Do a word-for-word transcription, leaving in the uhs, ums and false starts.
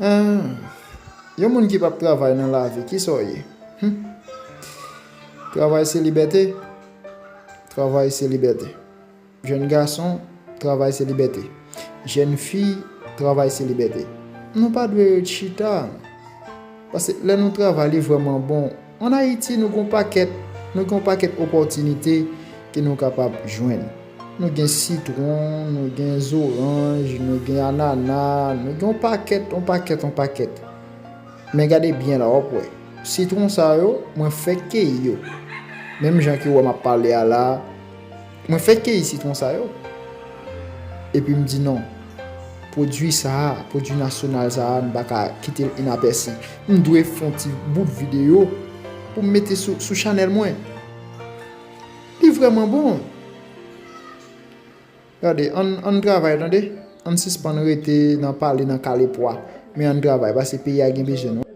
Ah, yon moun ki p ap travay nan lavi, kisa w ye? Hmm. Travay se libète. Travay se libète. Jèn gason, travay se libète. Jèn fi, travay se libète. Nou pa dwe ret chita. Paske lè nou travay, li vrèman bon. Ann Ayiti, nou gen yon pakèt, nou gen yon pakèt opòtinite ke nou kapab jwenn. Nou gen sitwon, nou gen zoranj, nou gen anana, nou gen yon pakèt, yon pakèt, yon pakèt. Men gade byen la, w ap wè. Sitwon sa yo, mwen fèk keyi yo. Menm jan ke w wè m ap pale a la, mwen fèk keyi sitwon sa yo. Epi m di non. Pwodui sa a, pwodui nasyonal sa a, m pa ka kite l inapèsi. M dwe fè yon ti bout videyo pou m mete sou, sou chanèl mwen. Li vrèman bon. Gade, ann, ann travay, tande. Ann sispann rete nan pale nan kale pwa. Men ann travay, paske peyi a gen bezwen nou.